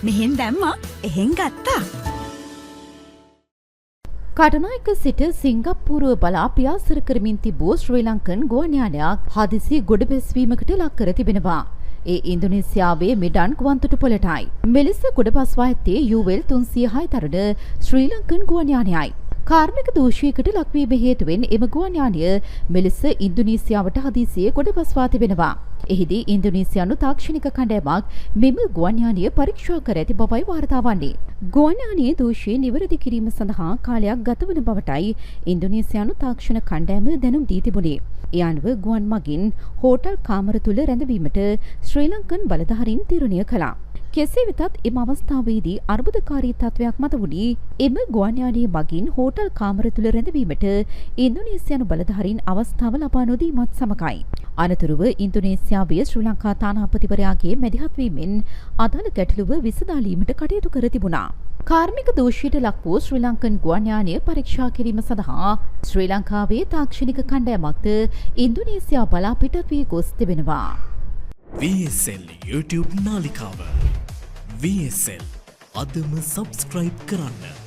මෙහෙන් දැම්මා, එහෙන් ගත්තා. කටුනායක සිට සිංගප්පූරුව බලා පියාසර කරමින් තිබූ ශ්‍රී ලංකන් ගුවන් යානයක් හදිසි ගොඩබැස්වීමකට ලක් කර තිබෙනවා. ඒ ඉන්දුනීසියාවේ මෙඩන් ගුවන්තොටුපොළටයි. මෙලෙස ගොඩබස්වා ඇත්තේ UL 306 තරණ ශ්‍රී ලංකන් ගුවන් යානයයි. කාර්මික දෝෂයකට ලක්වීම හේතුවෙන් එම ගුවන් යානය මෙලෙස ඉන්දුනීසියාවට හදිසියේ ගොඩබස්වා තිබෙනවා. එහිදී ඉන්දුනීසියානු තාක්ෂණික කණ්ඩායමක් මෙම ගුවන් යානය පරීක්ෂා කර ඇති බවයි වාර්තා වන්නේ. ගුවන් යානයේ දෝෂය නිවැරදි කිරීම සඳහා කාලයක් ගතවන බවටයි ඉන්දුනීසියානු තාක්ෂණ කණ්ඩායම දැනුම් දී තිබුණේ. ඒ අනුව ගුවන් මගින් හෝටල් කාමර තුළ රැඳවීමට ශ්‍රී ලංකන් බලධාරීන් තීරණය කළා. කෙසේ වෙතත් එම අවස්ථාවේදී අර්බුදකාරී තත්ත්වයක් මතුවුණේ එම ගුවන් යානය මගින් හෝටල් කාමර තුළ රැඳවීමට ඉන්දුනීසියානු බලධාරීන් අවස්ථාව ලබා නොදීමත් සමගයි. අනතුරුව ඉන්දුනීසියාවේ ශ්‍රී ලංකා තානාපතිවරයාගේ මැදිහත්වීමෙන් අදාළ ගැටලුව විසඳාලීමට කටයුතු කර තිබුණා. කාර්මික දෝෂයට ලක් වූ ශ්‍රී ලංකන් ගුවන් යානය පරීක්ෂා කිරීම සඳහා ශ්‍රී ලංකාවේ තාක්ෂණික කණ්ඩායමක්ද ඉන්දුනීසියා බලා පිටත් වී ගොස් තිබෙනවා. VSL YouTube නාලිකාව, VSL අදම සබස්ක්‍රයිබ් කරන්න.